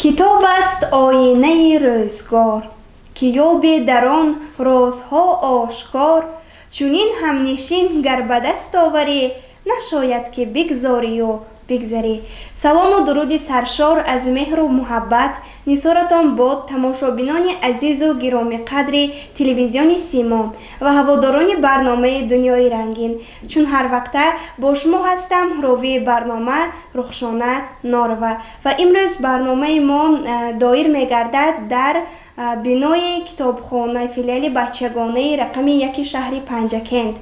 Китоб аст оинаи рӯзгор, ки ёбе дар он розҳо ошкор. Чунин ҳамнишин гар ба даст оварӣ, нашояд ки бигзорию бигзарӣ. Салому дуруди саршор аз меҳру муҳаббат нисоратон бод, тамошобинони азизу гиромиқадри телевизиони Симо ва ҳаводорони барномаи «Дунёи рангин». Чун ҳар вақта бо шумо ҳастам, ровии барнома Рухшона Норова, ва имрӯз барномаи мо доир мегардад дар бинои китобхонаи филиали бачагонаи рақами 1 шаҳри Панҷакент,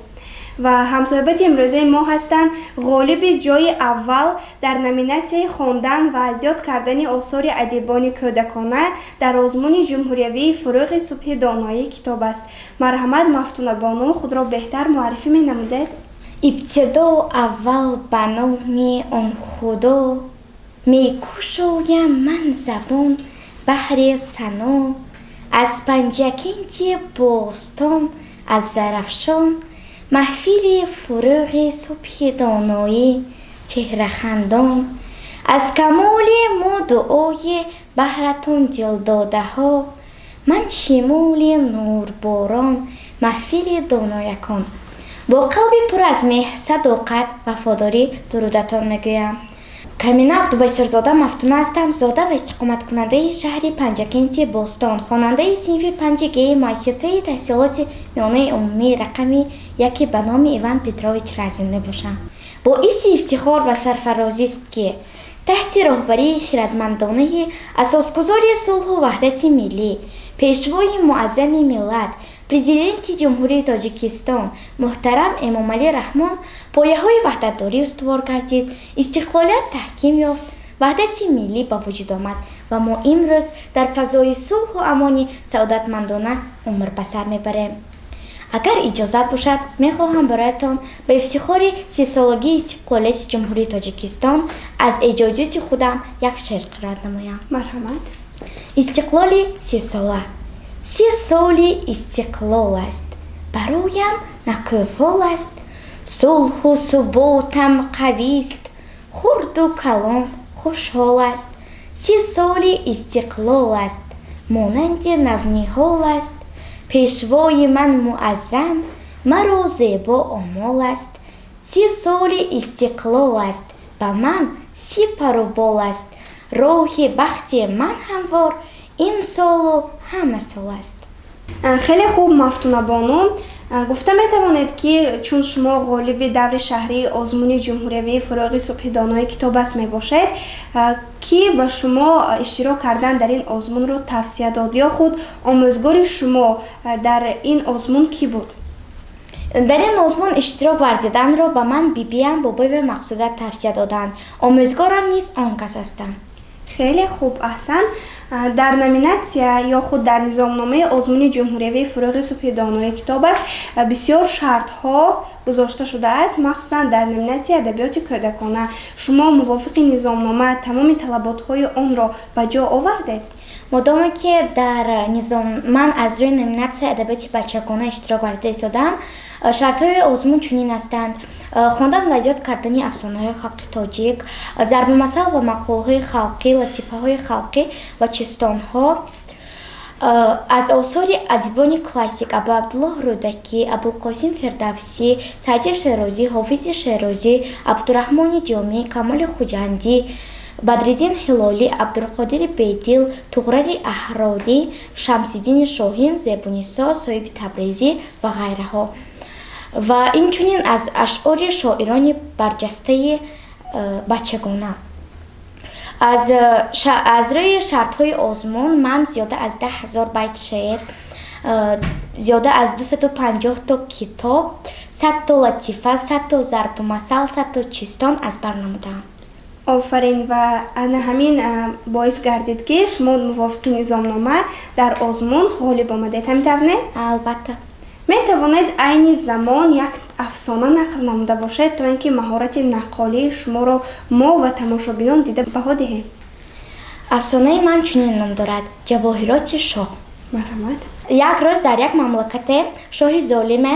ва ҳамсоҳибати имрӯзаи мо ҳастанд ғолиби ҷойи аввал дар номинатсияи хондан ва зиёд кардани осори адибони кӯдакона дар озмуни ҷумҳуриявии «Фурӯғи субҳи доноӣ китоб аст». Марҳамат, Мафтунабону, худро беҳтар муаррифӣ менамудед. Ибтидо аввал ба номи он Худо мекушоям ман забон баҳри сано. Аз Панҷакенти бостон, аз Зарафшон, маҳфили «Фурӯғи субҳи доноӣ» чеҳрахандон. Аз камоли мо дуои баҳратон дилдодаҳо, ман шимоли нурборон, маҳфили доноякон. Бо қалби пур аз меҳр, садоқат, вафодорӣ дурудатон мегӯям. Камина Абдубасирзода Мафтуна ҳастам, зода ва истиқоматкунандаи шаҳри Панҷакенти бостон, хонандаи синфи 5 Г муассисаи таҳсилоти миёнаи умумии рақами 1 ба номи Иван Петрович Разин мебошам. Боиси ифтихор ва сарфарозист, ки таҳти роҳбарии хирадмандонаи асосгузори сулҳу ваҳдати миллӣ, пешвои муаззами миллат, Президенти Ҷумҳурии Тоҷикистон муҳтарам Эмомалӣ Раҳмон пояҳои ваҳдатдорӣ устувор гардид, истиқлолият таҳким ёфт, ваҳдати миллӣ ба вуҷуд омад ва мо имрӯз дар фазои сулҳу амони саодатмандона умр ба сар мебарем. Агар иҷозат бошад, мехоҳам бароятон ба ифтихори 30-солагии истиқлолияти Ҷумҳурии Тоҷикистон аз эҷодиёти худам як шеър қироат намоям. Марҳамат. Истиқлоли 30-сола. 30 соли истиқлол аст, бароям накӯфол аст. Сулҳу суботам қавист, хурду калон хушҳол аст. 30 соли истиқлол аст, монанди навниҳол аст. Пешвои ман муаззам маро зебо омол аст. 30 соли истиқлол аст, ба ман 30 пару бол аст. Роҳи бахти ман ҳамвор имсолу ҳама сол аст. Хеле хуб, Мафтунабону. Гуфта метавонед, ки чун шумо ғолиби даври шаҳрии озмуни ҷумҳуриявии «Фурӯғи субҳи донои китоб аст» мебошед, ки ба шумо иштирок кардан дар ин озмунро тавсия дод ё худ омӯзгори шумо дар ин озмун кӣ буд? Дар ин озмун иштирок варзиданро ба ман бибиям Бобоева Мақсуда тавсия доданд. Омӯзгорам низ он кас ҳастанд. Хеле хуб, аҳсан. Дар номинатсия ё худ дар низомномаи озмуни ҷумҳуриявии «Фурӯғи субҳи донои китоб аст» бисёр шартҳо гузошта шудааст, махсусан дар номинатсияи адабиёти кӯдакона. Шумо мувофиқи низомнома тамоми талаботҳои онро ба ҷо овардед? Модоме ки дар низом ман аз рӯи номинатсияи адабиёти бачагона иштирок варзида истодам, шартҳои озмун чунин ҳастанд: хондан ва зиёд кардани афсонаҳои халқи тоҷик, зарбумасал ва мақолҳои халқӣ, латифаҳои халқӣ ва чистонҳо, аз осори адибони классик Абуабдуллоҳ Рӯдакӣ, Абулқосим Фирдавсӣ, Саъди Шерозӣ, Ҳофизи Шерозӣ, Абдураҳмони Ҷомӣ, Камоли Хуҷандӣ, Бадриддин Ҳилолӣ, Абдулқодири Бедил, Туғрали Аҳрорӣ, Шамсиддини Шоҳин, Зебунисо, Соҳиби Табрезӣ ва ғайраҳо, ва инчунин аз ашъори шоирони барҷастаи бачагона. Аз рӯи шартҳои озмун ман зиёда аз 10 000 байт шеър, зиёда аз 250 то китоб, 100 то латифа, 100 то зарбумасал, 100 то чистон аз бар намудаам. Офарин! Ва ана ҳамин боис гардид, ки шумо мувофиқи низомнома дар озмун ғолиб омадед, ҳамин тавр, не? Албатта. Метавонед айни замон як афсона нақл намуда бошед, то ин ки маҳорати наққолии шуморо мо ва тамошобинон дида баҳо диҳем? Афсонаи ман чунин ном дорад: «Ҷавоҳироти шоҳ». Марҳамат. Як рӯз дар як мамлакате шоҳи золиме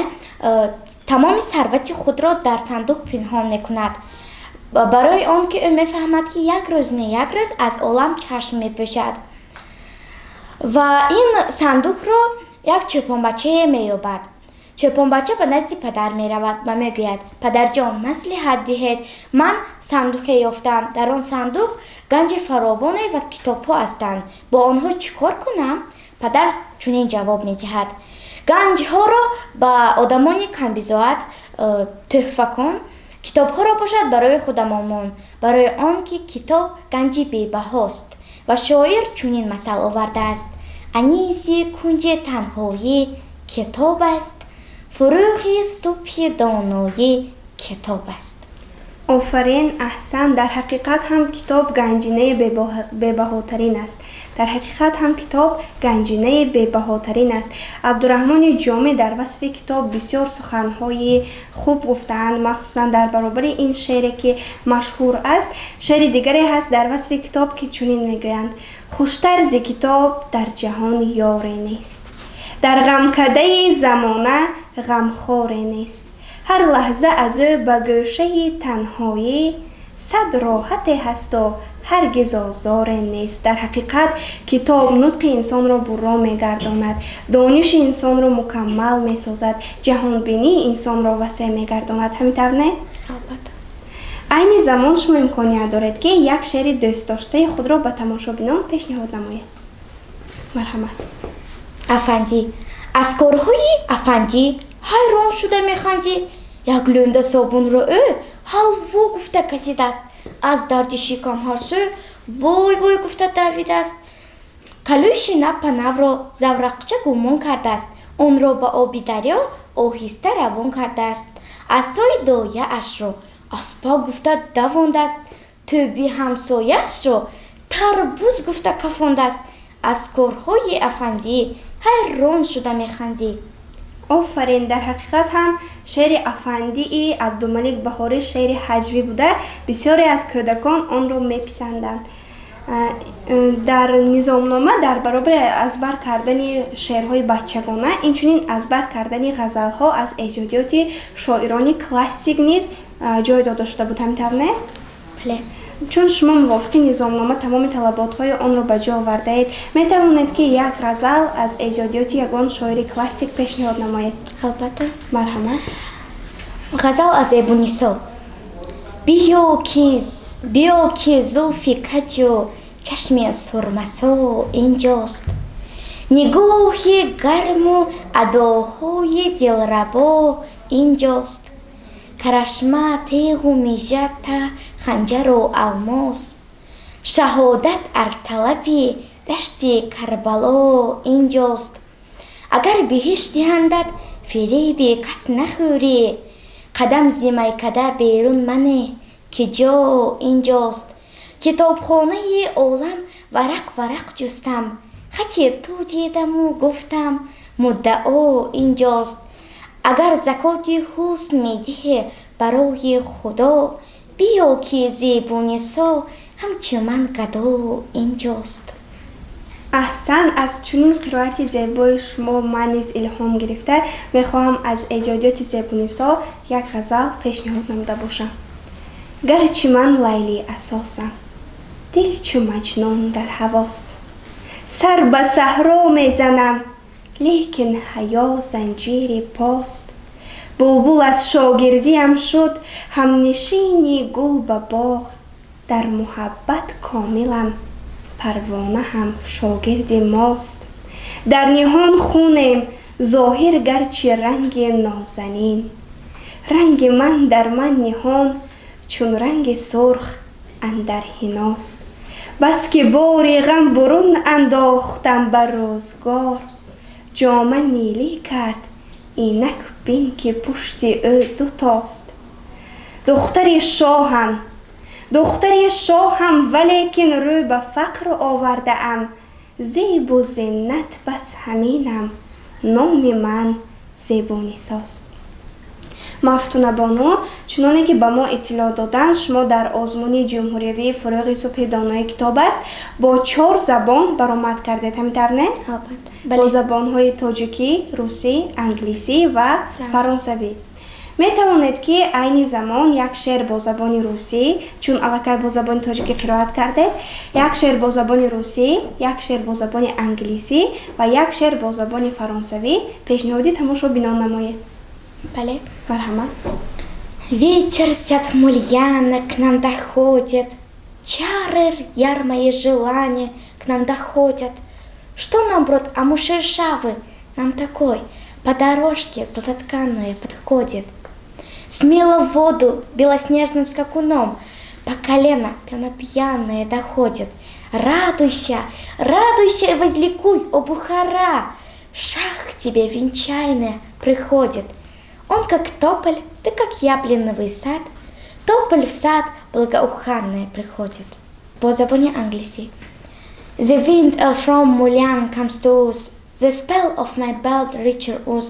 тамоми сарвати худро дар сандуқ пинҳон мекунад. Барои он ки ӯ мефаҳмад, ки як рӯз не як рӯз аз олам чашм мепӯшад. Ва ин сандуқро як чӯпонбачае меёбад. Чӯпонбача ба назди падар меравад ва мегӯяд: «Падарҷон, маслиҳат диҳед, ман сандуқе ёфтам, дар он сандуқ ганҷи фаровоне ва китобҳо ҳастанд, бо онҳо чӣ кор кунам?» Падар чунин ҷавоб медиҳад: «Ганҷҳоро ба одамони камбизоат тӯҳфа кун, китобҳоро бошад барои худамон мон, барои он ки китоб ганҷи бебаҳост». Ва шоир чунин масал овардааст: «Аниси кунҷи танҳоӣ китоб аст, фурӯғи субҳи доноӣ китоб аст». Офарин, аҳсан! Дар ҳақиқат ҳам китоб ганҷинаи бебаҳотарин аст. Дар ҳақиқат ҳам китоб ганҷинаи бебаҳотарин аст. Абдураҳмони Ҷомӣ дар васфи китоб бисёр суханҳои хуб гуфтаанд, махсусан дар баробари ин шеъре ки машҳур аст, шеъри дигаре ҳаст дар васфи китоб, ки чунин мегӯянд: «Хуштар зи китоб дар ҷаҳон ёре нест, дар ғамкадаи замона ғамхоре нест. Ҳар лаҳза аз ӯ ба гӯшаи танҳоӣ сад роҳате ҳасту ҳаргиз озоре нест». Дар ҳақиқат китоб нутқи инсонро бурро мегардонад, дониши инсонро мукаммал месозад, ҷаҳонбинии инсонро васеъ мегардонад. Ҳамин тавр, не? Албатта. Айни замон шумо имконият доред, ки як шеъри дӯстдоштаи худро ба тамошобинон пешниҳод намоед. Марҳамат. Афандӣ. Аз корҳои афандӣ ҳайрон шуда механдӣ. Як лӯнда собунро ӯ ҳалво гуфта касидааст, аз дарди шикам ҳарсӯ вой вой гуфта давидааст. Калӯши напанавро заврақча гумон кардааст, онро ба оби дарё оҳиста равон кардааст. Асои дояашро аспа гуфта давондааст, тӯби ҳамсояашро тарбуз гуфта кафондааст. Аз корҳои афандӣ ҳайрон шуда механдӣ. Офарин! Дар ҳақиқат ҳам шеъри Афандии Абдумалик Баҳорӣ шеъри ҳаҷвӣ буда, бисёре аз кӯдакон онро меписанданд. Дар низомнома дар баробари аз бар кардани шеърҳои бачагона, инчунин аз бар кардани ғазалҳо аз эҷодиёти шоирони классик низ ҷой дода шуда буд. Ҳамин тавр, не? Бале. Чун шумо мувофиқи низомнома тамоми талаботҳои онро ба ҷо овардаед, метавонед, ки як ғазал аз эҷодиёти ягон шоири классик пешниҳод намоед. Албатта. Марҳамат. Ғазал аз Зебунисо. Биё, ки зулфи каҷу чашми сурмасо инҷост, нигоҳи гарму адоҳои дилрабо инҷост, карашма, теғу мижа та ханҷару алмос, шаҳодат ар талаби дашти Карбало инҷост. Агар биҳишт диҳандат, фиреби кас нахӯрӣ, қадам зи майкада берун манеҳ, ки ҷо инҷост. Китобхонаи олам варақ варақ ҷустам, хати ту дидаму гуфтам: муддао инҷост. Агар закоти ҳусн медиҳӣ барои Худо, биё, ки Зебунисо ҳамчу ман гадо инҷост. Аҳсан! Аз чунин қироати зебои шумо ман низ илҳом гирифта, мехоҳам аз эҷодиёти Зебунисо як ғазал пешниҳод намуда бошам. Гарчи ман Лайли асосам, дил чу Маҷнун дар ҳавост, сар ба саҳро мезанам, лекин ҳаё занҷири пост. Булбул аз шогирдиам шуд ҳамнишини гул ба боғ, дар муҳаббат комилам, парвона ҳам шогирди мост. Дар ниҳон хунем, зоҳир гарчи ранги нозанин, ранги ман дар ман ниҳон чун ранги сурх андар ҳиност. Бас ки бори ғам бурун андохтам ба рӯзгор, ҷома нилӣ кард, инак бин, ки пушти ӯ дутост. Духтари шоҳам, духтари шоҳам, валекин рӯ ба фақр овардаам. Зебу зиннат бас ҳаминам, номи ман Зебунисост. Мафтунабону, чуноне ки ба мо иттилоъ доданд, шумо дар озмуни ҷумҳуриявии «Фурӯғи субҳи донои китоб аст» бо чор забон баромад кардед. Ҳамин тавр, не? Албатта. Бо забонҳои тоҷикӣ, русӣ, англисӣ ва фаронсавӣ. Метавонед, ки айни замон як шеър бо забони русӣ, чун аллакай бо забони тоҷикӣ қироат кардед, як шеър бо забони русӣ, як шеър бо забони англисӣ ва як шеър бо забони фаронсавӣ пешниҳоди тамошобинон намоед. Бале. Марҳамат. Ветер с Мульяна к нам доходит, чары яр мои желания к нам доходят. Что нам брод Аму шершавый, нам такой, по дорожке золототканой подходит. Смело в воду белоснежным скакуном по колено пьяно-пьяное доходит. Радуйся, радуйся и возликуй, о Бухара! Шах к тебе венчайная приходит. Он как тополь, ты как яблоновый сад, тополь в сад благоуханное приходит. Бо забони англисӣ. The wind from Mulian comes to us, the spell of my belt richer us.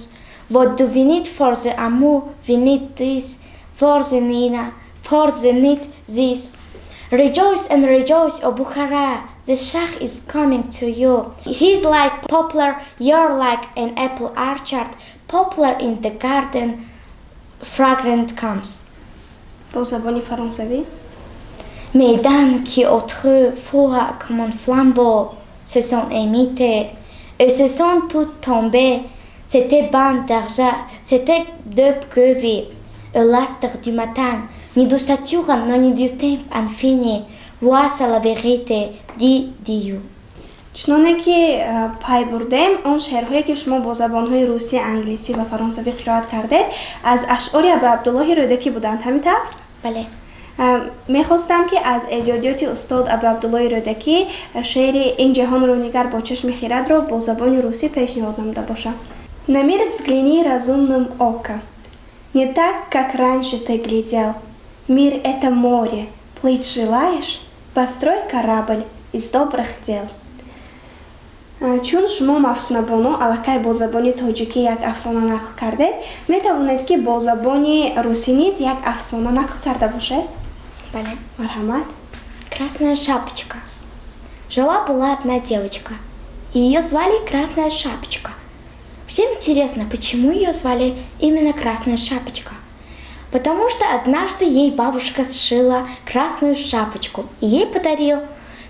What do we need for the Amu? We need this, for the Nina, for the need this. Rejoice and rejoice, O Bukhara, the Shah is coming to you. He's like poplar, you're like an apple orchard, poplar in the garden, fragrant comes. Бо забони фаронсавӣ. Mes dents qui autrefois comme un flambeau se sont émittées et se sont toutes tombées. C'était bande d'argent, c'était deux queues, au lustre du matin, ni du Saturne, ni du temps infini. Voici la vérité, dit Dieu. Чуноне ки пай бурдем, он шеърҳое, ки шумо бо забонҳои русӣ, англисӣ ва фаронсавӣ қироат кардед, аз ашъори Абу Абдуллоҳи Рӯдакӣ буданд, ҳамин тавр? Бале. Мехостам, ки аз эҷодиёти устод Абу Абдуллоҳи Рӯдакӣ шеъри «Ин ҷаҳонро нигар бо чашми хирадро» бо забони русӣ пешниҳод намуда бошам. На мир взгляни разумным оком, не так, как раньше ты глядел. Мир — это море, плыть желаешь? Построй корабль из добрых дел. Чун шумо, Мафтунабону, аллакай бо забони тоҷикӣ як афсона нақл кардед, метавонед, ки бо забони русӣ низ як афсона нақл карда бошед? Бале. Марҳамат. Красная шапочка. Жила-была одна девочка, и ее звали Красная Шапочка. Всем интересно, почему ее звали именно Красная Шапочка. Потому что однажды ей бабушка сшила красную шапочку и ей подарил.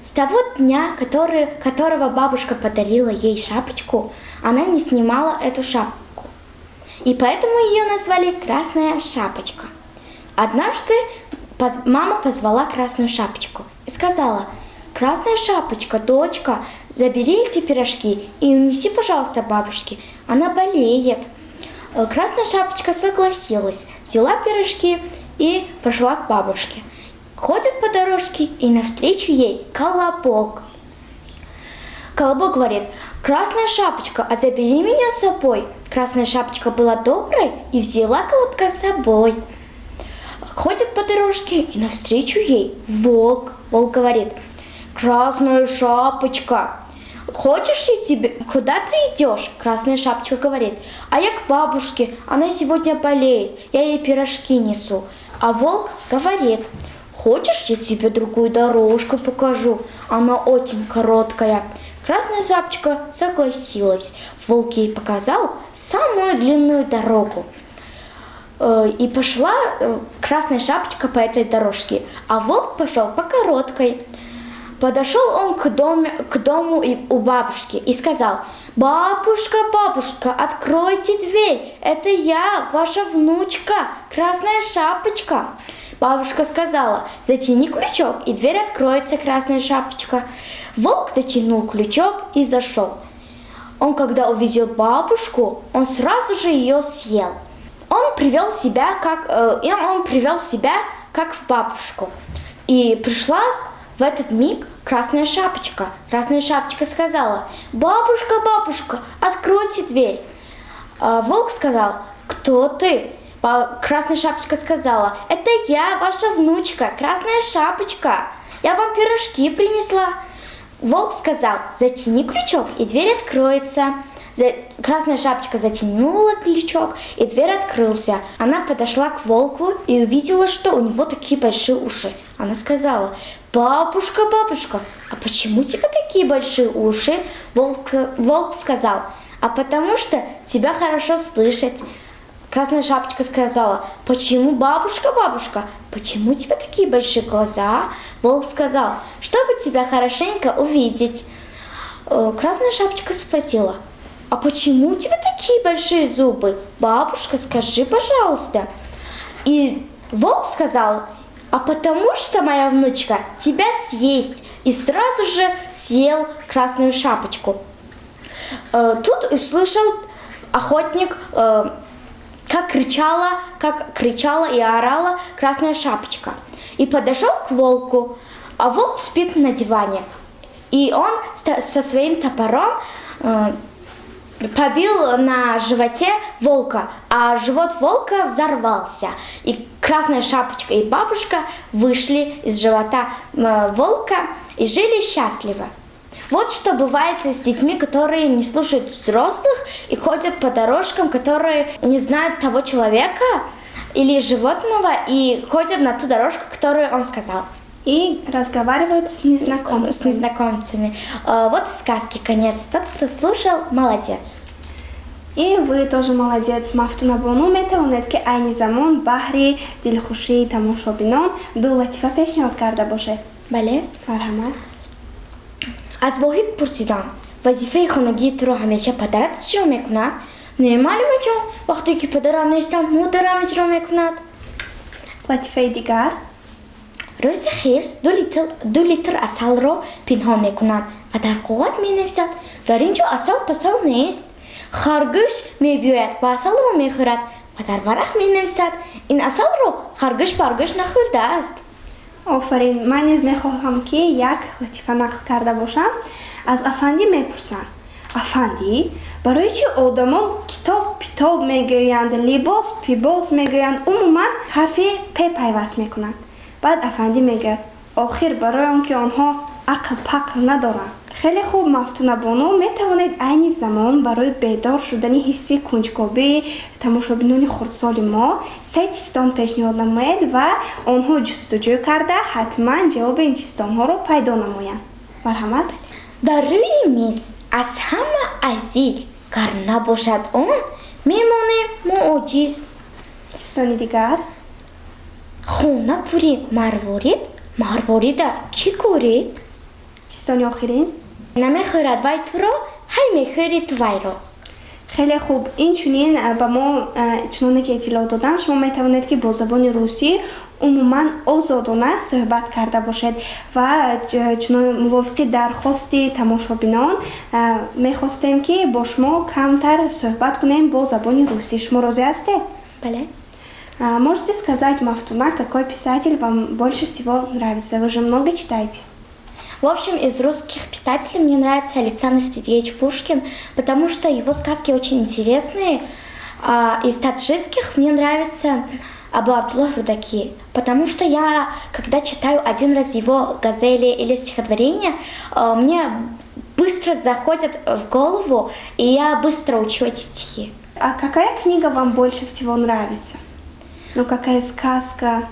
С того дня, которого бабушка подарила ей шапочку, она не снимала эту шапку. И поэтому ее назвали Красная Шапочка. Однажды мама позвала Красную Шапочку и сказала: «Красная Шапочка, дочка, забери эти пирожки и унеси, пожалуйста, бабушке, она болеет». Красная Шапочка согласилась, взяла пирожки и пошла к бабушке. Ходит по дорожке, и навстречу ей Колобок. Колобок говорит: «Красная Шапочка, а забери меня с собой». Красная Шапочка была доброй и взяла Колобка с собой. Ходит по дорожке, и навстречу ей волк. Волк говорит: «Красная Шапочка, хочешь я тебе, куда ты идешь?» Красная Шапочка говорит: «А я к бабушке, она сегодня болеет, я ей пирожки несу». А волк говорит: «Хочешь, я тебе другую дорожку покажу, она очень короткая». Красная Шапочка согласилась. Волк ей показал самую длинную дорогу. И пошла Красная Шапочка по этой дорожке, а волк пошел по короткой. Подошел он к дому у бабушки и сказал: «Бабушка, бабушка, откройте дверь, это я, ваша внучка, Красная Шапочка». Бабушка сказала: «Затяни крючок, и дверь откроется, Красная Шапочка». Волк затянул крючок и зашел. Он, когда увидел бабушку, он сразу же ее съел. Он привел себя как в бабушку. И пришла в этот миг Красная Шапочка. Красная Шапочка сказала: «Бабушка, бабушка, откройте дверь». А волк сказал: «Кто ты?» Красная Шапочка сказала: «Это я, ваша внучка, Красная Шапочка. Я вам пирожки принесла». Волк сказал: «Затяни крючок, и дверь откроется». Красная Шапочка затянула крючок, и дверь открылся. Она подошла к волку и увидела, что у него такие большие уши. Она сказала: «Бабушка, бабушка, а почему у тебя такие большие уши?» Волк сказал: «А потому что тебя хорошо слышать». Красная Шапочка сказала: «Почему, бабушка, бабушка, почему у тебя такие большие глаза?» Волк сказал: «Чтобы тебя хорошенько увидеть». Красная Шапочка спросила: «А почему у тебя такие большие зубы? Бабушка, скажи, пожалуйста». И волк сказал: «А потому что моя внучка тебя съесть». И сразу же съел Красную Шапочку. Тут услышал охотник, как кричала и орала Красная Шапочка. И подошел к волку, а волк спит на диване. И он со своим топором побил на животе волка, а живот волка взорвался. И Красная Шапочка и бабушка вышли из живота волка и жили счастливо. Вот что бывает с детьми, которые не слушают взрослых и ходят по дорожкам, которые не знают того человека или животного и ходят на ту дорожку, которую он сказал. И разговаривают с незнакомцами. С незнакомцами. Вот и сказки конец. Тот, кто слушал, молодец. И вы тоже молодец. Мафтуна бону, метавонед, ки айни замон баҳри дилхушии тамошобинон ду латифа пешниҳод карда бошед? Бале. Марҳамат. Аз Воҳид пурсидам: «Вазифаи хонагии туро ҳамеша падарат иҷро мекунад?» «Не, муаллимаҷон, вақте ки падарам нестанд, модарам иҷро мекунад». Латифаи дигар. Рӯзи хирс 2 литр асалро пинҳон мекунад ва дар коғаз менависад: «Дар ин ҷо асал пасал нест». Харгӯш мебиёяд ва асалро мехӯрад ва дар варақ менависад: «Ин асалро харгӯш паргӯш нахӯрдааст». Офарин. Ман низ мехоҳам, ки як латифа нақл карда бошам. Аз афандӣ мепурсанд: «Афандӣ, барои чӣ одамон китоб питоб мегӯянд, либос пибос мегӯянд, умуман ҳарфи п пайваст мекунанд?» Баъд афандӣ мегӯяд: «Охир барои он ки онҳо ақл пақл надоранд». Хеле хуб, Мафтуна бону, метавонед айни замон барои бедор шудани ҳисси кунҷкобии тамошобинони хурдсоли мо се чистон пешниҳод намоед ва онҳо ҷустуҷӯ карда, ҳатман ҷавоби ин чистонҳоро пайдо намоянд. Марҳамат. Дар рӯи миз аз ҳама азиз гар набошад он, мемонем мо оҷиз. Чистони дигар. Хона пури марворид, марворида кӣ корид? Чистони охирин. Намехӯрад вай туро, ҳай мехӯри ту вайро. Хеле хуб. Инчунин ба мо чуноне ки иттилоъ доданд, шумо метавонед, ки бо забони русӣ умуман озодона суҳбат карда бошед ва чунон мувофиқи дархости тамошобинон мехостем, ки бо шумо камтар суҳбат кунем бо забони русӣ. Шумо розӣ ҳастед? Бале. Можете сказать, Мафтуна, какой писатель вам больше всего нравится? Вы же много читаете. В общем, из русских писателей мне нравится Александр Сергеевич Пушкин, потому что его сказки очень интересные. А из таджикских мне нравится Абу Абдуллах Рудаки, потому что я, когда читаю один раз его газели или стихотворения, мне быстро заходят в голову, и я быстро учу эти стихи. А какая книга вам больше всего нравится? Ну, какая сказка?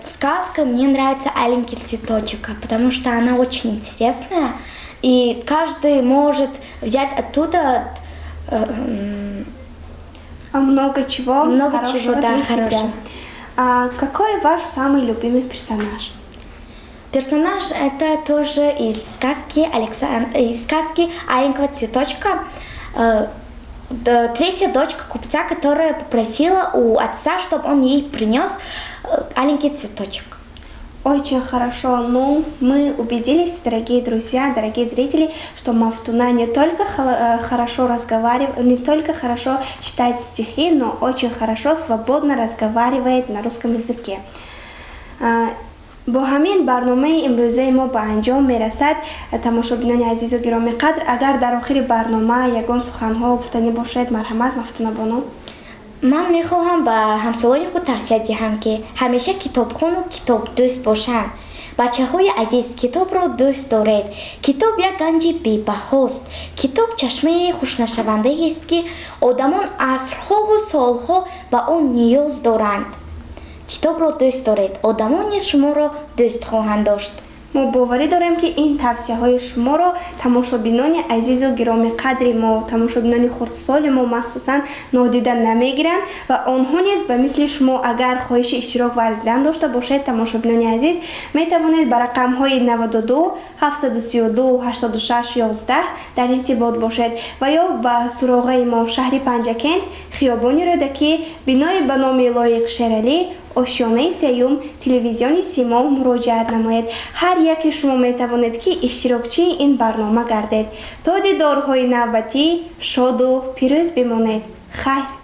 Сказка мне нравится «Аленький цветочек», потому что она очень интересная, и каждый может взять оттуда А много чего много хорошего чего, да, для себя. Хорошего. А какой ваш самый любимый персонаж? Персонаж это тоже из сказки «Аленького цветочка». Третья дочка купца, которая попросила у отца, чтобы он ей принес аленький цветочек. Очень хорошо. Ну, мы убедились, дорогие друзья, дорогие зрители, что Мафтуна не только хорошо разговаривает, не только хорошо читает стихи, но очень хорошо, свободно разговаривает на русском языке. Бо ҳамин барномаи имрӯзаи мо ба анҷом мерасад. Тамошобинони азизу гиромиқадр, агар дар охири барнома ягон суханҳо гуфтанӣ бошед, марҳамат, Мафтуна бону. Ман мехоҳам ба ҳамсолони худ тавсия диҳам, ки ҳамеша китобхону китобдӯст бошанд. Бачаҳои азиз, китобро дӯст доред. Китоб як ганҷи бебаҳост. Китоб чашмаи хушкнашавандаест, ки одамон асрҳову солҳо ба он ниёз доранд. Китобро дӯст доред, одамон низ шуморо дӯст хоҳанд дошт. Мо боварӣ дорем, ки ин тавсияҳои шуморо тамошобинони азизу гиромиқадри мо, тамошобинони хурдсоли мо махсусан нодида намегиранд ва онҳо низ ба мисли шумо агар хоҳиши иштирок варзидан дошта бошед, тамошобинони азиз, метавонед ба рақамҳои 92 732 86 11 дар иртибот бошед ва ё ба суроғаи мо: шаҳри Панҷакент, хиёбони Рӯдакӣ, бинои ба номи Лоиқ Шералӣ, ошёнаи сеюм, телевизиони Симо муроҷиат намоед. Ҳар яке шумо метавонед, ки иштирокчии ин барнома гардед. То дидорҳои навбатӣ шоду пирӯз бимонед. Хайр.